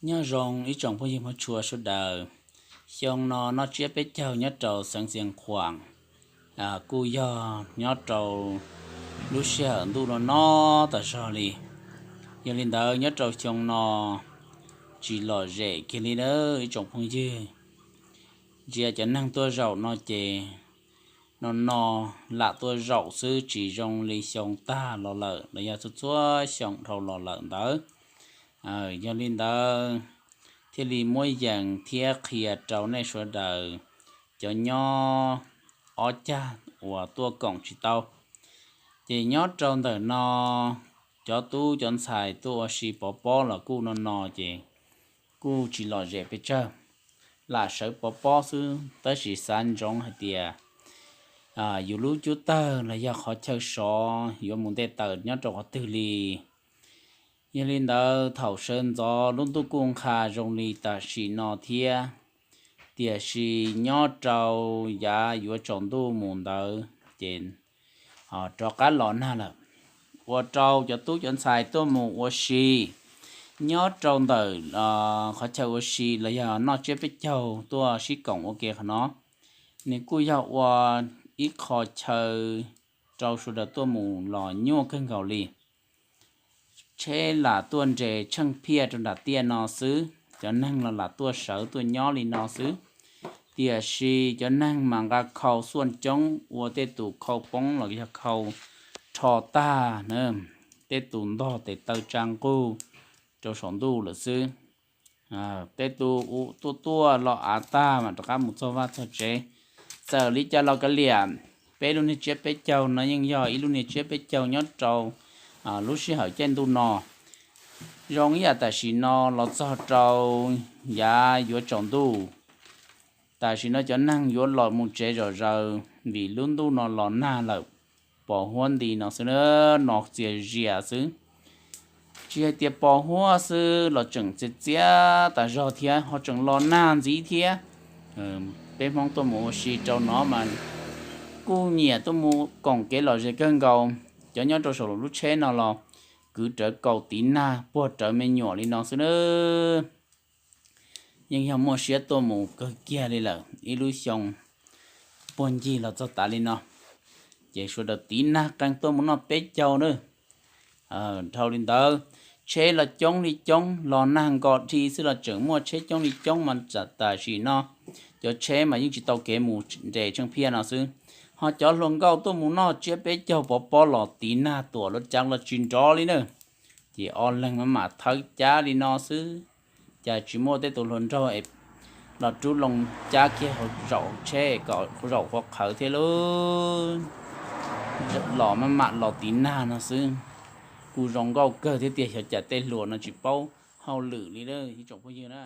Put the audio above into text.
Nyob zoo ib tsoom phooj ywg hmov tshua sawv daws. Xyoo no noj tsiab peb caug nyob rau xeev Xiav Khuam, kuj yog nyob rau lub sij hawm ntuj no no tas zog li. Yog li ntawd nyob rau xyoo no tsis lom zem kiag li na ib tsoom phooj ywg. Ntsia cov neeg tuaj zaum no ces no no lam tuaj zaum xwb, tsis zoo li xyoo tag los lawm los yog txhua txhua xyoo dhau los lawm ntawd. Yog li ntawd thiaj li muab yees thiab qhia rau nej sawv daws cov nyob ob cag uas tuaj koom tsis tau. Ces nyob rau ntawm no cov tub cov ntxhais tuaj ua si pov pob los kuj no no ces kuj tsis lom zem pes tsawg, lam sawv pov pob xwb tab sis xav ntsoov hais tias yus lub cub tawg los yog qhov chaw sov yuav mus nte taws nyob rau qhov twg li. Yog li ntawd thaum sawv ntxov lub ntuj kuj nqha zoo li tam sim no thiab, tiam sis nyob rau yav yuav tsaus ntuj mus ntawd ces rov qab los nag lawm. Ua rau cov tub cov ntxhais tuaj mus ua si nyob rau ntawm qhov chaw ua si los yog noj tsiab peb caug tuaj sib koom ua ke qhov no, nws kuj yog ua ib qho chaw rau sawv daws tuaj mus los nyuaj kawg nkaus li. Tsheb lam tuaj nres tsheej phiaj rau nram tiaj no xwb, cov neeg los lam tuaj sawv tuaj nyob li no xwb. Tiam sis cov neeg mas nqa khau xuaj coob ua tej tus khau poob los yog khau rho tag, tej tus ntog tes taw tsa nqug rau saum ntuj lawm xwb. Tej tus tuaj tuaj los av tag mas rov qab mus txog vaj txog tsev. Txawm li cas los kav liam, peb lub niag tsiab peb caug no yeej yog ib lub niag tsiab peb caug nyob rau lub sij hawm caij ntuj no. Zoo ib yam tam sim no los txog rau yav yuav tsaus ntuj, tam sim no cov neeg yuav los mus tsev zom zaws vim lub ntuj no los nag lawm, pos huab nti no xwb, no txias zias xwb. Tsis hais tias pos huab xwb los tseem txias txias tas zog thiab ho tseem los nag ntxiv thiab. Peb Hmoob tuaj mus ua si rau no mas kuj nyiam tuaj mus koom kev lom zem kawg nkaus. Cov nyob rau saum lub tsheb no los kwv rawv kaus tiv nag puag rawv me nyuam li no xwb na. Yeej yog muaj siab tuaj mus kawg kiag li lawm, ib lub xyoo puag ncig los txog tav li no, ces sawv daws tiv nag qees tuaj mus noj peb caug na. Dhau li ntawd, tsheb los coob li coob, los nag nko dhi xwb los tseem muaj tsheb coob li coob mas tam sim no cov tsheb mas yeej tsis tau kev mus nres tsheej phiaj no xwb. Ho cov hluas nkauj tuaj mus noj tsiab peb caug pov pob los tiv nag tuam los cav los tsis nrov li na. Ces ob leeg maj mam thawb cab li no xwb, cas tsis muaj tej tus hluas nraug es los rub loo cab kiag zaum tsheb kom zaum qhuav qhawv thiab lauj. Los maj mam los tiv nag no xwb, kuj zoo nkauj kawg thiab tiag, xyov cas tej hluas no tsis paub hauj lwm li ib tsoom phooj ywg na.